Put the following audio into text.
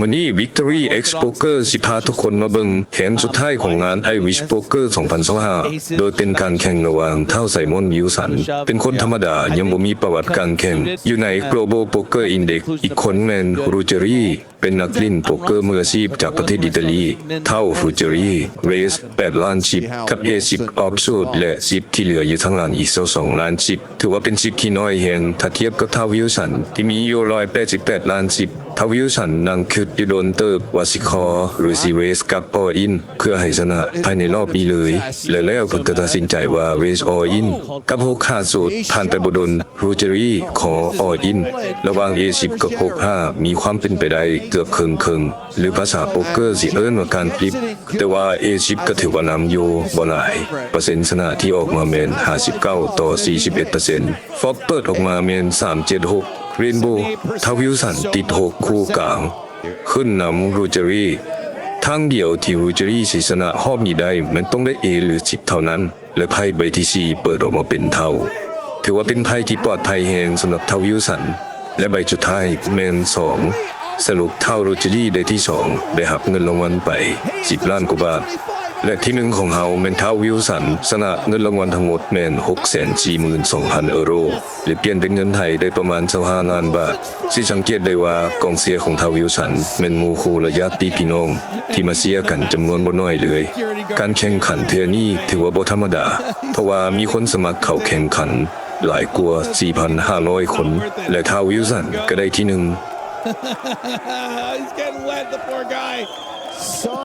ມື້ນີ້ Victory X Poker ຊິພາທຸກຄົນມາເບິ່ງແຮນສຸດທ້າຍຂອງງານ Irish Poker ສອງພັນຊາວຫ້າ ໂດຍເປັນການແຂ່ງລະຫວ່າງທ້າວ Simon Wilson ເປັນຄົນທຳມະດາ ຍັງບໍ່ມີປະຫວັດການແຂ່ງຢູ່ໃນ Global Poker Index. ອີກຄົນແມ່ນ Ruggeri ເປັນນັກຫຼິ້ນໂປກເກີມືອາຊີບຈາກປະເທດອີຕາລີ. ທ້າວ Ruggeri raise ແປດລ້ານຊິບ ກັບເອສິບອອບຊູດ ແລະ ຊິບທີ່ເຫຼືອຢູ່ທາງຫຼັງອີກຊາວສອງລ້ານຊິບ ຖືວ່າເປັນຊິບທີ່ນ້ອຍແຮງ ຖ້າທຽບກັບທ້າວ Wilson ທີ່ມີຢູ່ຮ້ອຍແປດສິບແປດລ້ານຊິບ. ທ້າວ Wilson ນັ່ງຄິດຢູ່ດົນເຕີບວ່າຊິຄໍ ຫຼື ຊິ raise ກັບ all in ເພື່ອໃຫ້ຊະນະພາຍໃນລອບນີ້ເລີຍ ແລະ ແລ້ວເພິ່ນກໍຕັດສິນໃຈວ່າ raise all in ກັບຫົກຫ້າສູດ. ຜ່ານໄປບໍ່ດົນ Ruggeri ຂໍ all in ລະຫວ່າງເອສິບກັບຫົກຫ້າ ມີຄວາມເປັນໄປໄດ້ເກືອບເຄິ່ງໆ ຫຼື ພາສາໂປກເກີຊິເອີ້ນວ່າການຟລິບ ແຕ່ວ່າເອສິບກໍຖືວ່ານຳຢູ່ບໍ່ຫຼາຍ. ເປີເຊັນຊະນະທີ່ອອກມາແມ່ນຫ້າສິບເກົ້າຕໍ່ສີ່ສິບເອັດເປີເຊັນ. ຟລັອບເປີດອອກມາແມ່ນສາມເຈັດຫົກ Rainbow. ທ້າວ Wilson ຕິດຫົກຄູ່ກາງ ຂຶ້ນນຳ Ruggeri. ທາງດຽວທີ່ Ruggeri ຊິຊະນະຮອບນີ້ໄດ້ ແມ່ນຕ້ອງໄດ້ເອ ຫຼື ສິບເທົ່ານັ້ນ ແລະ ໄພ້ໃບທີສີ່ເປີດອອກມາເປັນເທົາ. ຖືວ່າເປັນໄພ້ທີ່ປອດໄພແຮງສຳລັບທ້າວ Wilson ແລະ ໃບສຸດທ້າຍແມ່ນສອງ. ສະຫຼຸບທ້າວ Ruggeri ໄດ້ທີສອງ ໄດ້ຮັບເງິນລາງວັນໄປສິບລ້ານກວ່າບາດ ແລະ ທີໜຶ່ງຂອງເຮົາແມ່ນທ້າວ Wilson ຊະນະ. ເງິນລາງວັນທັງໝົດແມ່ນຫົກແສນສີ່ໝື່ນສອງພັນເອີໂຣ ຫຼື ປ່ຽນເປັນເງິນໄທໄດ້ປະມານຊາວຫ້າລ້ານບາດ. ຊິສັງເກດໄດ້ວ່າກອງເຊຍຂອງທ້າວ Wilson ແມ່ນໝູ່ຄູ່ ແລະ ຍາດຕິພີ່ນ້ອງທີ່ມາເຊຍກັນຈຳນວນບໍ່ໜ້ອຍເລີຍ. ການແຂ່ງຂັນເທື່ອນີ້ຖືວ່າບໍ່ທຳມະດາ ເພາະວ່າມີຄົນສະໝັກເຂົ້າແຂ່ງຂັນຫຼາຍກວ່າສີ່ພັນຫ້າຮ້ອຍຄົນ ແລະ ທ້າວ Wilson ກໍໄດ້ທີໜຶ່ງ. He's getting wet, the poor guy.